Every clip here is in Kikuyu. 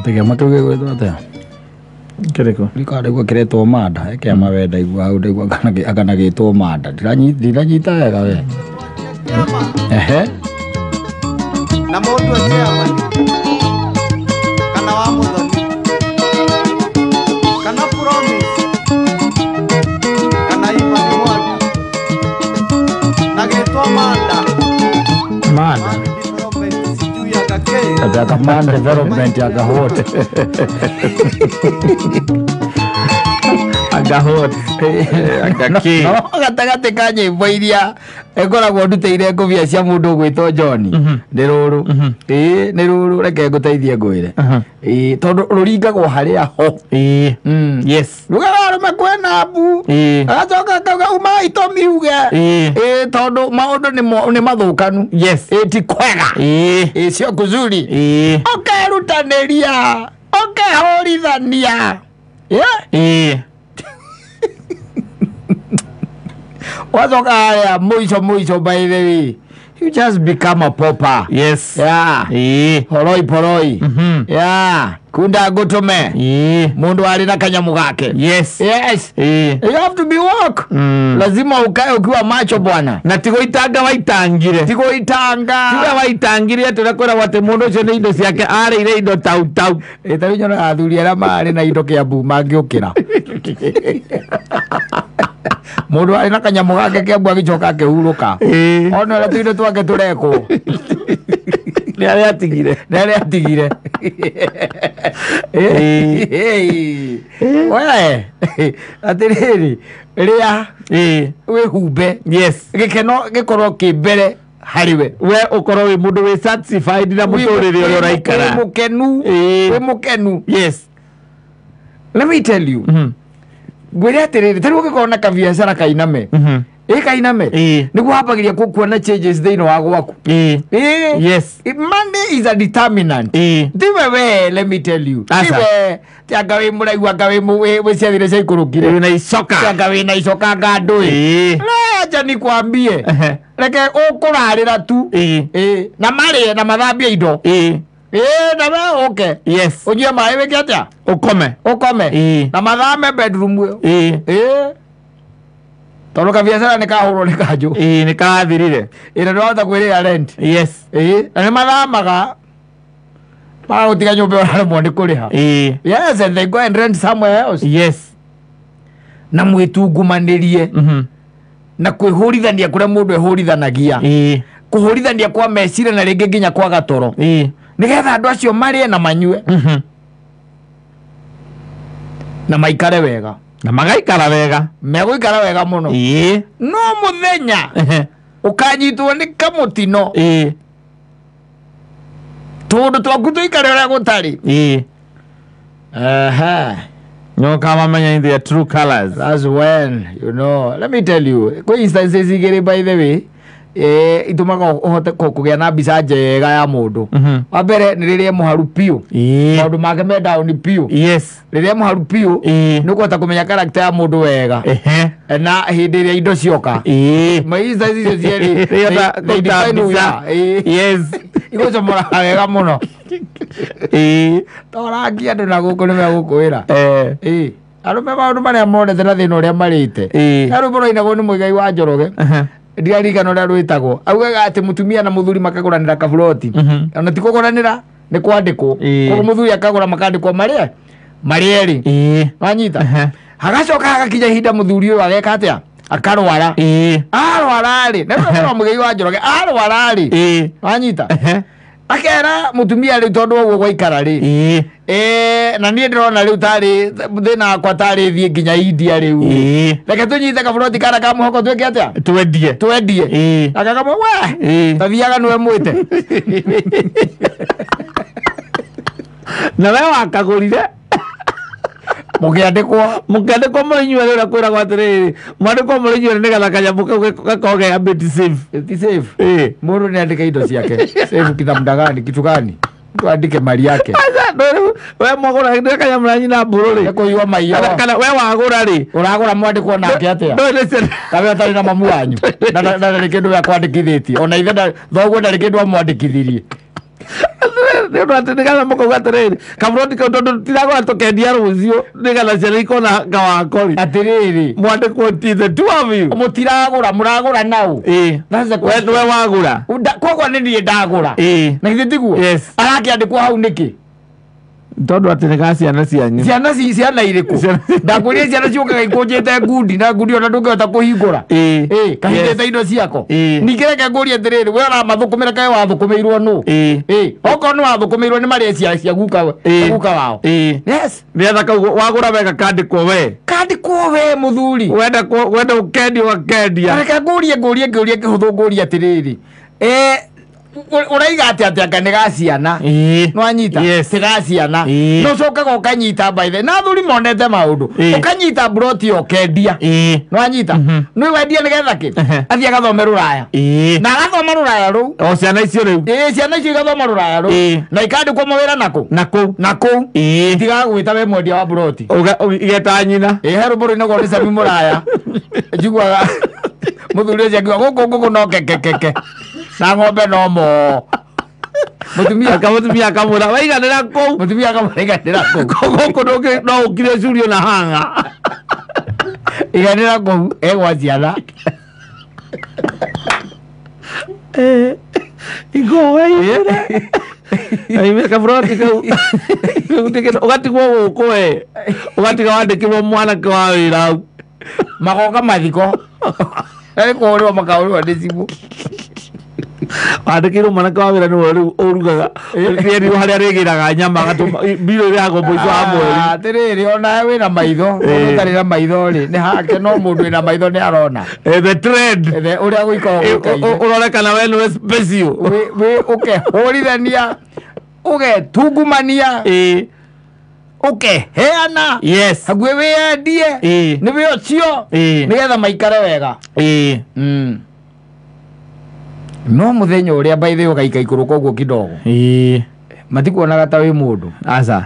Atĩ kĩama kĩu gĩgwĩtwo atĩa? Kĩrĩkũ? Rikandĩkwo kĩretwo manda, he kĩama we ndaigua hau ndaigua kana gĩtwo manda. Ndiranyita wega we. Ehe. Na mũndũ e chairman kana wa mũthoni kana Promise kana Ivan Mwangi na gĩtwo Manda. Manda. Development sijui agakĩ. Atĩ aka man development akahote. Agahot. Agakĩ. No gatagatĩ ka nyĩmbo iria ĩkoragwo ndutĩire ngũbia cia mũndũ ũgwĩtwo John nĩ rũrũ. Ĩĩ nĩ rũrũ, reke ngũteithie ngwĩre. Ĩĩ tondũ rũringagwo harĩa ho. Ĩĩ. Yes. Rugaga arũme kwĩna mbu. Ĩĩ. Agacoka akauga uma itomiuge. Ĩĩ. Ĩĩ tondũ maũndũ nĩ mathũkanu. Yes. Ĩĩ ti kwega. Ĩĩ. Ĩĩ sio kuzuri. Ĩĩ. Ũkerutanĩria, ũkehũrithania. Yeah. Ĩĩ. Wacoka haya mũico mũico, by the way, you just become a pauper. Yes. Yeah. Ĩĩ. Horoi poroi. Yeah. Kunda ngũtũme. Ĩĩ. Mũndũ arĩ na kanyamũ gake. Yes. Yes. Ĩĩ. You have to be woke. Lazima ukae ukiwa macho bwana. Na ti gũitanga waitangire. Ti gũitanga. Tiwe waitangire atĩ ũrĩa kwĩragwo atĩ mũndũ ũcio nĩ indo ciake arĩire indo tau tau. Ĩ ta rĩu nyonaga athuri arĩa marĩ na indo Kĩambu mangĩũkĩra. Mũndũ arĩ na kanyamũ gake Kĩambu agĩcoka akĩhurũka. Ĩĩ. Ona ũrĩa tũindo twake tũrekwo. Nĩ arĩa atigire. Nĩ arĩa atigire. Ĩĩ. We, atĩrĩrĩ, rĩa Ĩĩ. wĩhumbe. Yes. Gĩkeno gĩkorwo kĩ mbere harĩ we. We ũkorwo wĩ mũndũ wĩ satisfied na mũtũrĩre ũrĩa ũraikara. Wĩ mũkenu. Ĩĩ. Wĩ mũkenu. Yes. Let me tell you. Ngwĩre atĩrĩrĩ, ta rĩu ũngĩkorwo na kabiacara kainame. Ĩ kainame. Ĩĩ. Nĩguo wambagĩria kuona changes thĩinĩ wa gwaku. Ĩĩ. Ĩĩ. Yes. Money is a determinant. Ĩĩ. Tiwe we, let me tell you. Aca. Tiwe, ti anga wĩ mũraihu anga wĩ wĩ ciathire ciaikũrũkire. Wĩna icoka. Ti anga wĩna icoka anga ndũĩ. Ĩĩ. Acha nikwambie. Ehe. Reke ũkũrarĩra tu. Ĩĩ. Ĩĩ. Na marĩe na mathambie indo. Ĩĩ. Ĩĩ na we ũke. Yes. Ũnyue maĩ wĩke atĩa? Ũkome. Ũkome. Ĩĩ. Na mathame bedroom ĩyo. Ĩĩ. Ĩĩ. Tondũ kabiacara nĩ kahũrwo nĩ kanjũ. Ĩĩ nĩ karathirire. Ĩĩ na ndwahota kwĩrĩra rent. Yes. Ĩĩ. Na nĩ mathamaga. Magagũtiga nyũmba ĩyo ũraremwo nĩ kũrĩha. Ĩĩ. Yes, and they go and rent somewhere else. Yes. Na mwĩtungumanĩrie na kwĩhũrithania kũrĩa mũndũ ehũrithanagia. Ĩĩ. Kũhũrithania kwa meciria na rĩngĩ nginya kwaga toro. Ĩĩ. Nĩgetha andũ acio marĩe na manyue. Na maikare wega. Na magaikara wega. Megũikara wega mũno. Ĩĩ. No mũthenya ũkanyitwo nĩ kamũtino. Ĩĩ. Tũndũ twaku tũikare ũrĩa gũtarĩ. Ĩĩ. Aha. Nyoka mamenya in their true colors. That's when, you know, let me tell you, kwĩ instances igĩrĩ by the way, itũmaga ũhote kũgĩa na mbica njega ya mũndũ. Wa mbere nĩ rĩrĩa e mũharu biũ. Ĩĩ. Maũndũ make me down biũ. Yes. Rĩrĩa e mũharu biũ, Ĩĩ. nĩ ũkũhota kũmenya character ya mũndũ wega. Ehe. Na hĩndĩ ĩrĩa indo cioka. Ĩĩ. Ma instances icio cierĩ, Rĩrĩa they kũruta define who you mbica. are. Ĩĩ. Yes. Igũcomoraga wega mũno. Ĩĩ. Torangi andũ na gũkũ nĩ megũkwĩra. Eh. Ĩĩ. Arũme maũndũ marĩa monete na thĩna ũrĩa marĩte. Ĩĩ. He rwĩmbo rwainagwo nĩ Mũigai wa Njoroge. Ndiririkana ũrĩa rwĩtagwo. Augaga atĩ mũtumia na mũthuri makagũranĩra kaburoti. Ona ti kũgũranĩra, nĩ kwandĩkwo. Ĩĩ. Koguo mũthuri akagũra makandĩkwo marĩa marĩ erĩ. Ĩĩ. Wanyita? Ehe. Hagacoka hagakinya ihinda mũthuri ũyũ ageka atĩa? Akarwara. Ĩĩ. Arwara rĩ, na rwĩmbo rwa Mũigai wa Njoroge, arwara rĩ. Ĩĩ. Wanyita? Ehe. Akera mũtumia rĩu tondũ ũguo gwaikara rĩ. Ĩĩ. Na niĩ ndĩrona rĩu tarĩ thĩna wakwa tarĩ thiĩ nginya India rĩu. Ĩĩ. Reke tũnyite kaburoti kana ka mũhoko twĩke atĩa? Twendie. Twendie. Ĩĩ. Akakamwe we. Ĩĩ. Tathiaga nĩwe mwĩte. Na we wakagũrire. Mũkĩandĩkwo. Mũkĩandĩkwo mũrĩ inyuerĩ ũrĩa kwĩragwo atĩrĩrĩ, mwandĩkwo mũrĩ inyuerĩ nĩgetha kanyamũ kau gakorwo ke a bit safe. Ti safe. Ĩĩ. Mũndũ nĩ andĩke indo ciake. Safe kithamda gani, kitu gani? Mtu andike mali yake. Aca, no rĩu we mwagũra nĩ kanyamũ na nyina mbũrũ rĩ. Nĩ kũiywo maiyo. Kana we wagũra rĩ. Ũragũra mwandĩkwo nake atĩa? Ndũĩ nĩ ciana. Kawe ũtarĩ na mamu wanyu. Na ndarĩ kĩndũ gĩa kwandĩkithĩtie. Ona ithe thoguo ndarĩ kĩndũ amwandĩkithirie. Nĩ ũndũ atĩ nĩgetha mũkauga atĩrĩrĩ kaburoti kau tondũ tiragũra tũkendia rũciũ nĩgetha ciana ikona kawakori Atĩrĩrĩ. Mwandĩkwo ti the two of you. Mũtiragũra, mũragũra nau. Ĩĩ. That's the We question. nĩwe wagũra. Koguo nĩ niĩ ndagũra. Ĩĩ. Na githĩ tiguo? Yes. Arakĩandĩkwo hau nĩkĩ? Tondũ atĩ nĩ ga ciana cianyu. Ciana ci ciana irĩkũ? Ndakwĩrire ciana ciũkaga ikũnjĩte ngundi na ngundi ona ndũngĩhota kũhingũra. Ĩĩ. Ĩĩ, kahingĩte indo ciako. Ĩĩ. Ningĩ reke ngũrie atĩrĩrĩ, we ũramathũkũmĩra kaĩ wathũkũmĩirwo nũ? Ĩĩ. Ĩĩ, okorwo nĩ wathũkũmĩirwo nĩ marĩa cia guka Ĩĩ. guka wao. Ĩĩ. Yes. Nĩgetha kau wagũra wega kandĩkwo we. Kandĩkwo we mũthuri. Wenda wenda ũkendia ũgakendia. Reke ngũrie ngũrie ngũrie kĩhũthũ ngũrie atĩrĩrĩ. Ũraiga atĩ atĩ anga nĩ ga ciana. Ĩĩ. Nwanyita Yes. ti ga ciana. Ĩĩ. No ũcokaga ũkanyita by the na athuri monete maũndũ. Ĩĩ. Ũkanyita mburoti ũkendia. Ĩĩ. Nwanyita. Nĩ wendia nĩgetha kĩ? Athiĩ agathome rũraya. Ĩĩ. Na agathoma rũraya rũu. O ciana icio rĩu. Ĩĩ, ciana icio igathoma rũraya rũu. Ĩĩ. Na ikandĩkwo mawĩra nakũ? Na kũu. Na kũu. Ĩĩ. Itigagwĩta we mwendia wa mburoti. Igetaga nyina. Ĩĩ, he rũmbũ rũinagwo nĩ Sami Mũraya. Njiguaga mũthuri ũcio akiuga gũkũ ngũkũ no kekekeke na ng'ombe no moo. Mũtumia Akamũtumia akamwĩra waiganĩra kũu. Mũtumia akamũiganĩra kũu. Gũkũ no ũkire curio na hang'a. Iganĩra kũu egwa ciana. Igo we. Aimire kaburoti kau. Ũgatigwo gũkũ we. Ũgatiga wandĩkĩrwo mwanake wa wĩra hau. Magoka mathiko. Nĩ kũhũrĩrwo makahũrĩrwo nĩ cibũ. Wandĩkĩirwo mwanake wa wĩra nĩwe rĩu ũrugaga. Erirwo harĩa arĩgĩraga nyama agatũma mbirũ ĩrĩhagwo mũico wa mweri. Atĩrĩrĩ, onawe wĩna maitho, mũndũ ũtarĩ na maitho rĩ, nĩ hake no mũndũ wĩna maitho nĩ arona. The trend. Ũrĩa gũikoragwo gũikaire. Ũrore kana we nĩwe special. Wĩ ũkehũrithania, ũgetungumania, Ĩĩ. ũkeheana. Yes. Hakuhĩ wĩyendie. Ĩĩ. Nĩ wĩ ũcio. Ĩĩ. Nĩgetha maikare wega. Ĩĩ. No mũthenya ũrĩa by the way ũgaika ikũrũka ũguo kidogo. Ĩĩ. Matikuonaga ta wĩ mũndũ. Aca.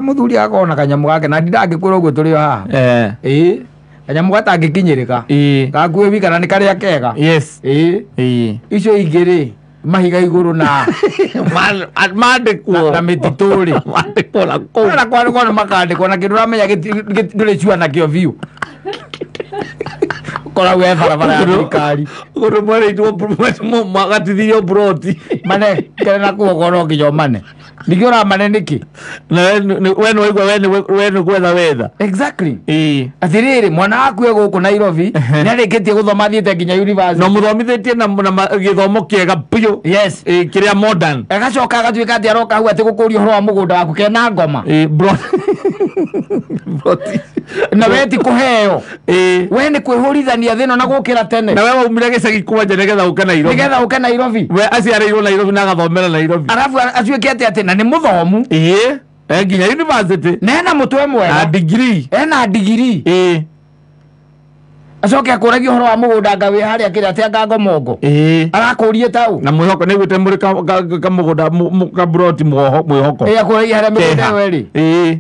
Mũthuri akona kanyamũ gake na ndindangĩkwĩra ũguo tũrĩ o haha. Ĩĩ. Kanyamũ gatangĩkinyĩrĩka. Ĩĩ. Gakuĩ wika na nĩ karĩa kega. Yes. Ĩĩ. Ĩĩ. Icio ingĩ rĩ, mahiga igũrũ na Mandĩkwo. na mĩtitũ rĩ. Mandĩkwo na kũu. Na kwandĩkwo nĩ makandĩkwo na kĩndũ ũramenya ndũrĩ cua nakĩo biũ. Ũkoragwo he barabara ya thirikari. Kũndũ mwerĩirwo magatithirio mburoti. Mane kere na kuo no nginya ũmane. Ningĩ ũramane nĩkĩ? Na we nĩ waigua we nĩ gwetha wetha. Exactly. Ĩĩ. Atĩrĩrĩ, mwana waku e gũkũ Nairobi nĩ arĩkĩtie gũthoma athiĩte nginya university. Na mũthomithĩtie na gĩthomo kĩega biũ. Yes. Ĩĩ, kĩrĩa modern. Agacoka agatuĩka atĩ aroka hau atĩ gũkũria ũhoro wa mũgũnda waku kena ngoma. Ĩĩ, broti. Na we ti kũheo. Ĩĩ. We nĩ kwĩhũrithania thĩno na gũkĩra tene. Na we waumire gĩcagi kwanja nĩgetha ũke Nairobi. Nĩgetha ũke Nairobi. We aciarĩirwo Nairobi na agathomera Nairobi. Arabu atuĩke atĩ atĩ na nĩ mũthomu. Ĩĩ. Nginya university. Na ena mũtwe Na mwega. degree. Ena degree. Ĩĩ. Acoke akũragie ũhoro wa mũgũnda anga wĩ harĩa kĩrĩa atĩ anga ngomongo. Ĩĩ. Arakũrie tau. Na mwĩhoko nĩ gwĩte mũrĩ kamũgũnda kaburoti mwĩhoko. Ĩĩ, akũragia harĩa mĩgũnda ĩyo ĩrĩ. Ĩĩ.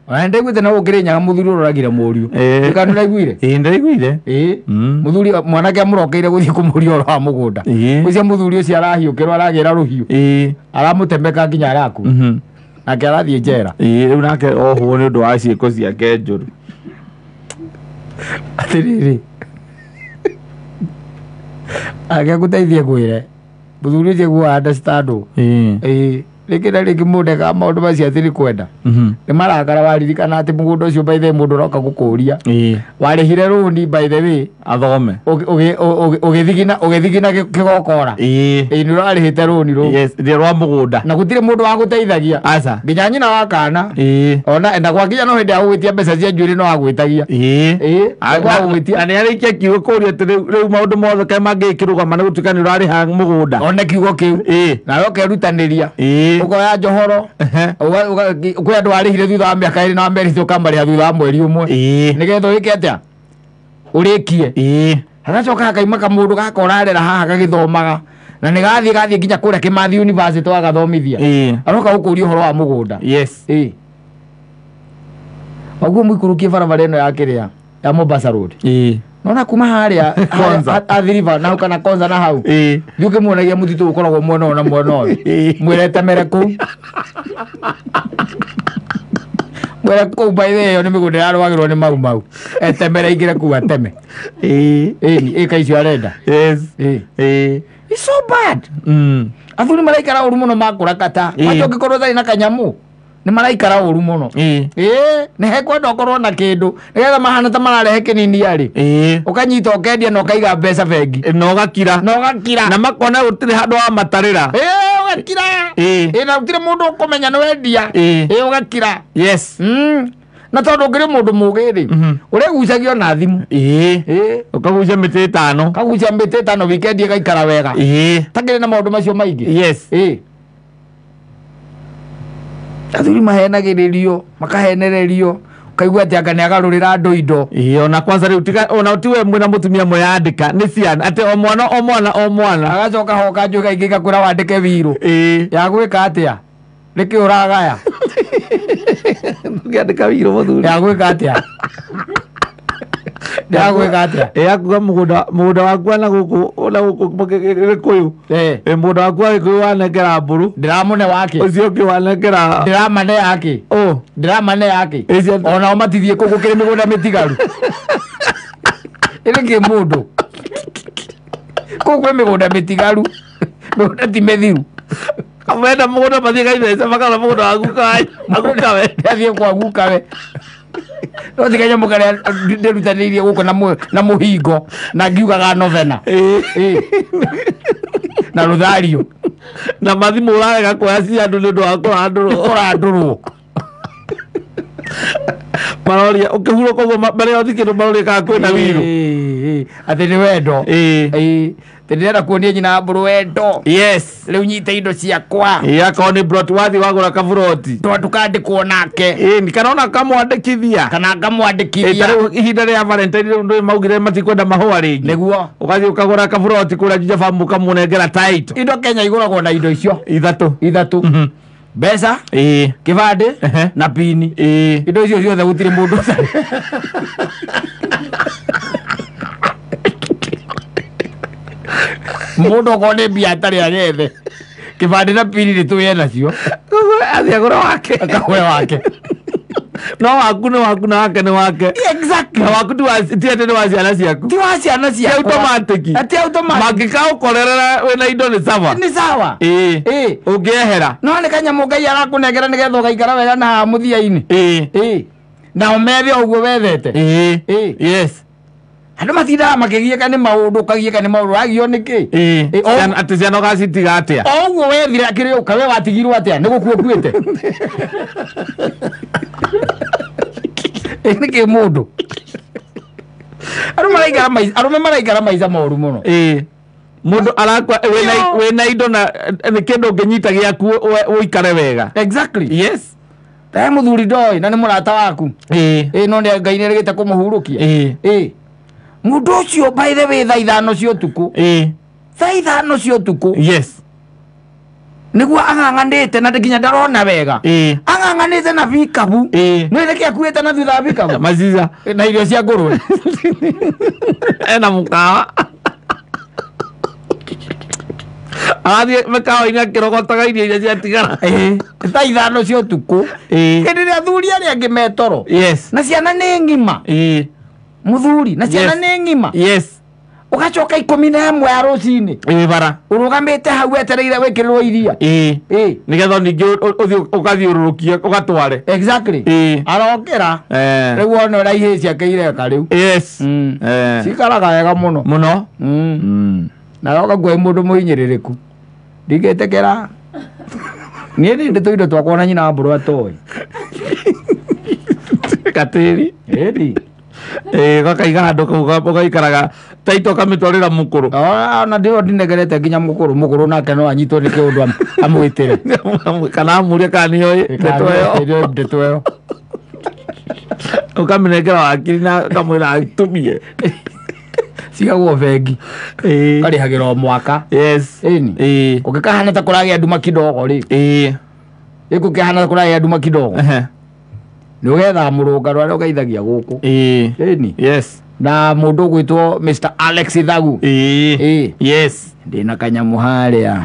Ona ndaiguĩte na gũkĩrĩ nyaga mũthuri ũroragire mũriũ. Ĩĩ. Kana nĩũraiguire? Ĩĩ, ndaiguire. Ĩĩ. Mũthuri mwanake amũrokeire gũthiĩ kũmũria ũhoro wa mũgũnda. Ĩĩ. Ũcio mũthuri ũcio arahiũkĩrwo aragĩra rũhiũ. Ĩĩ. Aramũtemeka nginya arakua. Nake arathiĩ njera. Ĩĩ, rĩu nake ohwo nĩ ũndũ wa ciĩko ciake njũru. Atĩrĩrĩ. Ake ngũteithie ngwĩre. Mũthuri ũcio aiguaga understand. Ĩĩ. Ĩĩ. Rĩngĩ na rĩngĩ mũndũ ekaga maũndũ macio atĩ nĩ kwenda. Nĩ marakara waririkana atĩ mũgũnda ũcio by the way mũndũ ũroka gũkũria. Ĩĩ. Warĩhire rũni by the way. Athome. Ũgĩthigina kĩgokora. Ĩĩ. Ĩĩ, nĩ ũrarĩhĩte rũni rũu. Yes, rĩ rwa mũgũnda. Na gũtirĩ mũndũ wagũteithagia. Aca. Nginya nyina wa kana. Ĩĩ. Ona na gwakinya no hĩndĩ ya gũgwĩtia mbeca cia njuĩrĩ no agwĩtagia. Ĩĩ. Ĩĩ. Agwĩtia. Na nĩ arĩkia kiugo kũria atĩ rĩu maũndũ mothe kaĩ mangĩkĩrũgama nĩ gũtuĩka nĩ ũrarĩha mũgũnda. One kiugo kĩu. Ĩĩ. Nawe ũkerutanĩria. Ĩĩ. Ũkoya njohoro. Kwĩ andũ warĩhire thutha wa mĩaka ĩrĩ na wamerĩte ũkamarĩha thutha wa mweri ũmwe. Ĩĩ. Nĩgetha ũgĩke atĩa? Ũrĩkie. Ĩĩ. Hagacoka hakaima kamũndũ gaka ũrarera haha gagĩthomaga. Na nĩ gathiĩ gathiĩ nginya kũrĩa Kĩmathi University wagathomithia. Ĩĩ. Aroka gũkũria ũhoro wa mũgũnda. Yes. Ĩĩ. Waguo mũikũrũkie barabara ĩno ya kĩrĩa ya Mombasa Road. Ĩĩ. Nona kuma haria Konza. athiriva na hau kana konza na hau. Ĩĩ. Thiĩ ũkĩmuonagia mũtitũ ũkoragwo mwena ũyũ na mwena ũyũ. Ĩĩ. Mwĩre temere kũu. Mwĩre kũu by the way ĩyo nĩ mĩgũnda ĩrarũagĩrwo nĩ mau mau. Etemere aingĩre kũu ateme. Ĩĩ. Ĩni ĩka icio arenda. Yes. Ĩĩ. Ĩĩ. It's so bad. Mm. Athuri maraikara ũru mũno makũrakata. Ĩĩ. Kwanja ũngĩkorwo ũtarĩ na kanyamũ nĩ maraikara ũru mũno. Ĩĩ. Ĩĩ nĩ hekwenda ũkorwo na kĩndũ nĩgetha mahana ta mararehe kĩnini arĩ. Ĩĩ. Ũkanyita ũkendia na ũkaiga mbeca bengi. Na ũgakira. Na ũgakira. Na makona gũtirĩ handũ wa matarĩra. Ĩĩ ũgakira. Ĩĩ. Ĩĩ na gũtirĩ mũndũ ũkũmenya nĩ wendia. Ĩĩ. Ĩĩ ũgakira. Yes. Mm. Na tondũ ũngĩrĩ mũndũ mũgĩ rĩ, Mhm. ũregucagio na thimũ. Ĩĩ. Ĩĩ. Ũkagucia mĩtĩ ĩtano. Kagucia mĩtĩ ĩtano wikendi ĩgaikara wega. Ĩĩ. Takĩrĩ na maũndũ macio maingĩ. Yes. Ĩĩ. Athuri mahenagĩrĩrio, makahenererio, ũkaigua atĩ anga nĩ agarũrĩra andũ indo. Ĩĩ ona kwanza rĩu tiga ona tiwe mwĩna mũtumia mweyandĩka nĩ ciana atĩ o mwana o mwana o mwana. Agacoka hoka njũga ingĩ igakwĩra wandĩke wirũ. Ĩĩ. Ya gwĩka atĩa? Nĩkĩ ũragaya? Ndũngĩandĩka wirũ mũthuri. Ya gwĩka atĩa? Ya gwĩka atĩa? Ĩĩ akuga mũgũnda waku na gũkũ na gũkũ Gĩkũyũ. Ĩĩ. Ĩĩ mũgũnda waku wa Gĩkũyũ wanengera mbũrũ. Ndĩramũne wake. Ũcio ũngĩ wanengera Ndĩramane yake. ũ. Ndĩramane yake. Ĩĩ cia- Onao matithiĩ kũu gũkĩrĩ mĩgũnda mĩtigaru. Ĩrĩ kĩ mũndũ? Kũu kwĩ mĩgũnda mĩtigaru. Mĩgũnda ti mĩthiru. Wenda mũgũnda mathiĩ gaitheca makara mũgũnda wa guka gukawe. Ndathiĩ kwa gukawe. No ti kanyamũ karĩa ndĩrutanĩirie gũkũ na mũhingo na ngiugaga novena. Ĩĩ. Ĩĩ. Na rũthario. Na mathimũ ũrarega kuoya cia andũ nĩ ũndũ wa kũrandũrwo. Kũrandũrwo. Maroria ũkĩhurũka ũguo mbere ya ũthiĩ kĩndũ maroria kana kwĩna wirũ. Ĩĩ, ĩĩ. Atĩ nĩ wendo. Ĩĩ. Ĩĩ. Atĩ ndĩrenda kuonia nyina mbũrũ wendo. Yes. Rĩu nyite indo ciakwa. Ĩĩ akorwo nĩ plot wathiĩ wagũra kaburoti. Tondũ kandĩkwo nake. Ĩĩ kana ona kamwandĩkithia. Kana Ĩĩ ngamwandĩkithia. ta rĩu ihinda rĩa Valentine rĩu ndũĩ maugire matikwenda mahũa rĩngĩ. Nĩguo. Ũgathiĩ ũkagũra kaburoti kũrĩa Juja Farm ũkamũnengera title. Indo Kenya igũragwo na indo icio Ithatũ. ithatũ. Mhm. Mbeca, Ĩĩ. kĩbandĩ Ehe. na pini. Ĩĩ. Indo icio ciothe gũtirĩ mũndũ ũtarĩ. Mũndũ okorwo nĩ mbia atarĩ agethe. Kĩbandĩ na pini nĩ tũgĩe nacio. Koguo athiĩ agũre wake. Akagũre wake. No waku nĩ waku na wake nĩ wake. Exactly. Na waku ti atĩ nĩ wa ciana ciaku. Ti wa ciana Ti ciakwa. automatic. Ti automatic. Mangĩkaũkorerera wĩna indo nĩ sawa. Nĩ sawa. Ĩĩ. Ĩĩ. Ũngĩehera. No nĩ kanyamũ Ngai arakũnengera nĩgetha ũgaikara wega na haha mũthia-inĩ. Ĩĩ. Ĩĩ. Nao methe o ũguo wethete. Ĩĩ. Ĩĩ. Yes. Andũ matindaga makĩgiĩka nĩ maũndũ ũkagiĩka nĩ maũndũ wagio nĩ kĩ? Ĩĩ. Ĩĩ, Atĩ ciana ũgacitiga atĩa? O ũguo wethire akĩrĩ ũka we watigirwo atĩa? Nĩ gũkua ũkuĩte. Ĩĩ nĩ kĩ mũndũ? Andũ maraikara maica, arũme maraikara maica moru mũno. Ĩĩ. Mũndũ arakua wĩna indo na nĩ kĩndũ ũngĩnyita gĩaku ũikare wega. Exactly. Yes. He mũthuri ndoĩ na nĩ mũrata waku. Ĩĩ. Ĩĩ no nĩ Ngai nĩerĩgĩte kũmũhurũkia. Ĩĩ. Ĩĩ. Mũndũ ũcio by the way thaa ithano cia ũtukũ. Ĩĩ. Thaa ithano cia ũtukũ. Yes. Nĩguo ang'ang'anĩte na nginya ndarona wega. Ĩĩ. Ang'ang'anĩte na bikabu. Ĩĩ. Nĩ nĩkĩ akuĩte na thutha wa bikabu? Macica. Na irio cia ngũrwe. Ena mũkawa. Arathiĩ mĩkawa-inĩ akĩrogotaga irio iria ciatigara. Ĩĩ. Thaa ithano cia ũtukũ. Ĩĩ. Hĩndĩ ĩrĩa athuri arĩa angĩ metoro. Yes. Na ciana nĩ ng'ima. Ĩĩ. Mũthuri na ciana Yes. nĩ ng'ima. Yes. Ũgacoka 11 ya rũcinĩ. Ĩĩ bara. Ũrũgamĩte hau wetereire wĩkĩrĩrwo iria. Ĩĩ. Ĩĩ. Nĩgetha ningĩ ũthiĩ ũgathiũrũrũkie ũgatware. Exactly. Ĩĩ. Arokĩra. Eh. Rĩu wona ũrĩa ihĩĩ ciake ireka rĩu. Yes. Mm. Eh. Cikaraga wega mũno. Mũno. Mm. Na roka kuoe mũndũ mũhinyĩrĩrĩku. Ndingĩtĩkĩra. Niĩ nĩ ndĩ tũindo twakwa na nyina wa mbũrũ atoĩ. Gatĩri. Ĩni. Ĩĩ gakaiga handũ kau ũgaikaraga taito ũkamĩtwarĩra mũkũrũ. Ona ndĩo ndinengerete nginya mũkũrũ mũkũrũ nake no anyitwo nĩ kĩũndũ amwĩtĩre. Kana amũrie kana nĩoĩ ndeto ĩyo. Ndeto ĩyo. Ũkamĩnengera wakiri na ũkamwĩra atumie. Cigagwo bengi. Ĩĩ. Karĩhagĩra o mwaka. Yes. Ĩni. Ĩĩ. Kũngĩkahana ta kũragĩa nduma kidogo rĩ. Ĩĩ. Ĩ kũngĩhana ta kũragĩa nduma kidogo. Ehe. Nĩ ũgethaga mũrũngarũ arĩa ũgeithagia gũkũ. Ĩĩ. Ĩni. Yes. Na mũndũ ũgwĩtwo Mr. Alex Thagu. Ĩĩ. Yes. Ndĩna kanyamũ harĩa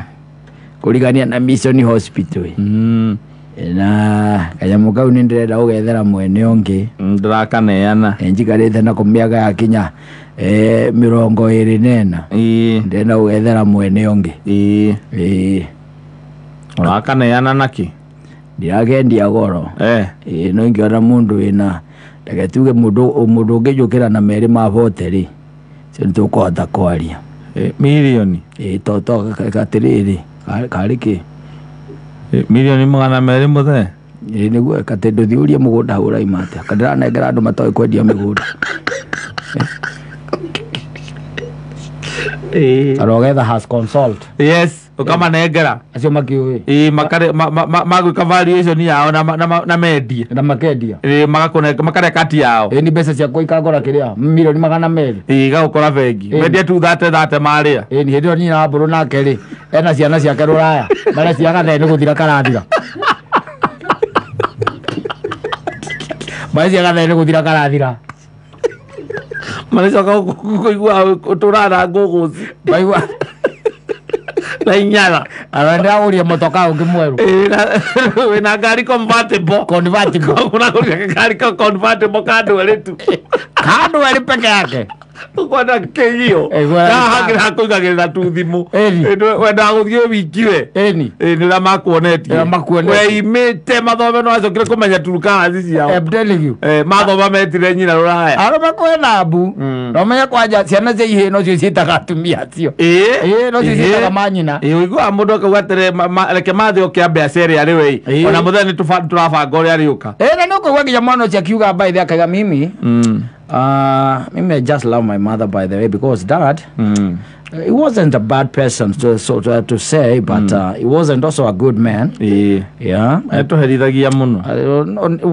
kũrigania na Mission Hospital. Na kanyamũ kau nĩ ndĩrenda gũgethera mwene ũngĩ. Ndĩrakaneana. Njikarĩte nako mĩaka ya kinya 24. Ndĩrenda gũgethera mwene ũngĩ. Ĩĩ. Ũrakaneana nakĩ? Ndirakendia goro. Ĩĩ, no ingĩona mũndũ wĩna, reke tuge mũndũ ũngĩnjũkĩra na 2 ma 40 rĩ, cio nĩ tũkũhota kwaria. Mirioni? Ĩĩ, to atĩrĩrĩ, karĩ kĩ? Mirioni 200 mũthee? Ĩĩ, nĩguo atĩ ndũthiĩ ũrie mũgũnda ũraima atĩa. Ndĩranengera andũ matoĩ kwendia mĩgũnda. Arogetha has consult. Yes, ũkamanengera. Acio makĩũĩ. Ĩĩ, magwĩka valuation yao na mendie. Na makendia. Ĩĩ, makarĩa kati yao. Ĩĩ, ni mbeca ciakwa ikangora kĩrĩa milioni 200. Ĩĩ, igagũkora bengi. Mendie tu 30 marĩa. Ĩĩ, ni hĩndĩ ĩyo nyina wa mbũrũ nake rĩ, ena ciana ciake rũraya. Marĩa ciagathee nĩ gũthira karathira. Marĩa ciagathee nĩ gũthira karathira. Marĩcoka kũigua ũtũraga na ngũgũci. Maigua. Na inyara. Arendera motoka ũngĩ mwerũ. Wĩna ngari convertible. Convertible. Ũragũrire ngari convertible kandũ erĩ tu. Kandũ erĩ peke yake. Ũkwenda kĩgio. Hangĩ hakũigagĩrĩra tu thimũ. Wendaga gũthiĩ wiki we. Ĩni. Ĩĩ, nĩ ũrĩa makuonetie. Weimĩte mathome no acokire kũmenya Turkana ciao. I'm telling you. Mathoma metire nyina rũraya. Arũme kwĩna mbu. No menye kwanja ciana cia ihĩĩ nocio ciĩtaga atumia acio. Ĩĩ. Ĩĩ, nocio ciĩtaga manyina. Ĩĩ, ũiguaga mũndũ akauga atĩrĩ, reke mathe oke ambe acere arĩ we. Ona mũthenya nĩ tũrabanga ũrĩa arĩũka. Ĩĩ, na nĩ ũkũigua nginya mwana ũcio akiuga by the akauga mimi. Mimi I just love my mother, by the way, because dad, he wasn't a bad person to say, but he wasn't also a good man. Yeah. Atuherithagia muno.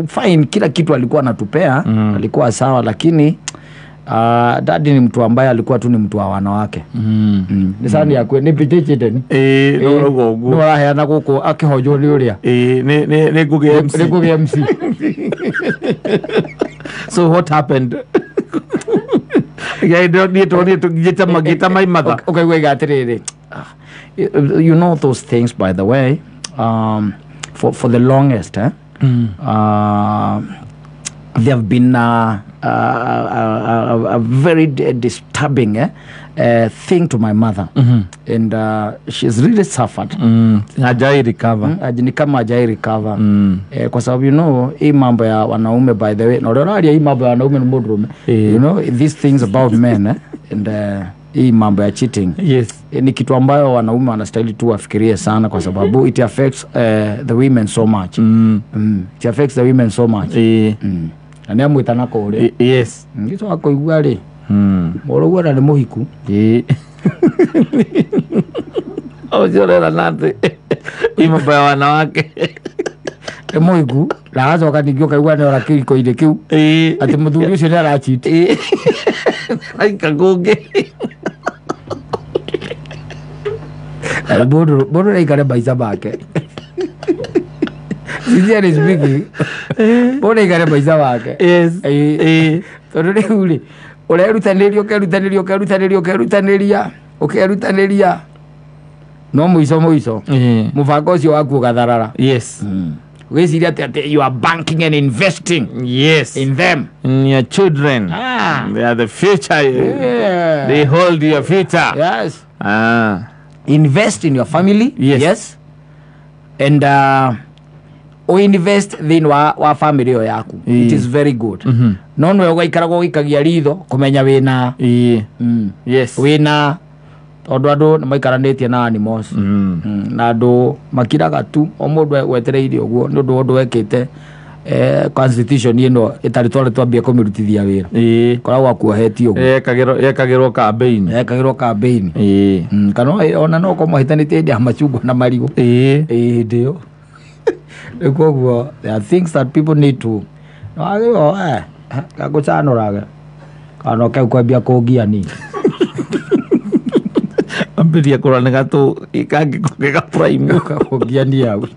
Fine, kila kitu alikuwa anatupea, alikuwa sawa, lakini dad ni mtu ambaye alikuwa tu ni mtu wa wanawake. Ni sani yakwe ni pitechete ni. No uguo. No araheana gũkũ akĩhonjwo nĩ ũrĩa. Nĩ Ngugi MC. Nĩ Ngugi MC. So what happened? Yeah, don't need to get my mother. Okay, we got it. You know those things, by the way. For the longest, they have been a very disturbing thing to my mother, and she's really suffered. Hajai recover. Ni kama hajai recover. Kwa sababu you know, hii mambo ya wanaume, by the way, na unaona hii mambo ya wanaume ni mwanaume. You know these things about men, and hii mambo ya cheating. Yes. Ni kitu ambayo wanaume wanastahili tu wafikirie sana, kwa sababu it affects the women so much. It affects the women so much. Na nĩ amwĩtana kũrĩa. Yes. Ngĩcoka kũigua rĩ, mũrũguo na nĩ mũhiku. Ũcio ũrera natĩ hii mambo ya wanawake. Nĩ mũhiku na agacoka ningĩ ũkaigua nĩ ora kĩriko-inĩ kĩu atĩ mũthuri ũcio nĩ aracheat. Aika kũngĩ. Mũndũ nĩaikare maica make. Sincerely speaking, mũndũ nĩaikare maica make. Yes. Tondũ rĩu rĩ, ũrerutanĩria ũkerutanĩria ũkerutanĩria ũkerutanĩria ũkerutanĩria, no mũico mũico mũbango ũcio waku ũgatharara. Yes. Ũgĩciria atĩ you are banking and investing. Yes. In them. In your children. They are the future. Yeah. They hold your future. Yes. Invest in your family. Yes. Yes. And invest thĩinĩ wa family ĩyo yaku. It is very good. No nĩwe ũgaikaragwo ũgĩikagia ritho kũmenya wĩna. Yes. Wĩna, tondũ andũ nĩ maikaranĩtie na animals. Na andũ makiraga tu o mũndũ wetereire ũguo nĩ ũndũ wa ũndũ wekĩte constitution ĩno ĩtarĩ twarĩ twambie kũmĩrutithia wĩra. Koragwo akuohetie ũguo. Yekagĩrwo campaign. Yekagĩrwo campaign. Kana ona no ũkorwo mahĩtanĩtie hĩndĩ ya macungwa na marigũ. Hĩndĩ ĩyo. Koguo there are things that people need to wagĩrĩirwo gagũcanũrage kana ũke kwambia kũngia ni. Ambĩrĩria kũrora nĩ gatũ kangĩ ga prime. Kũngia ni hau.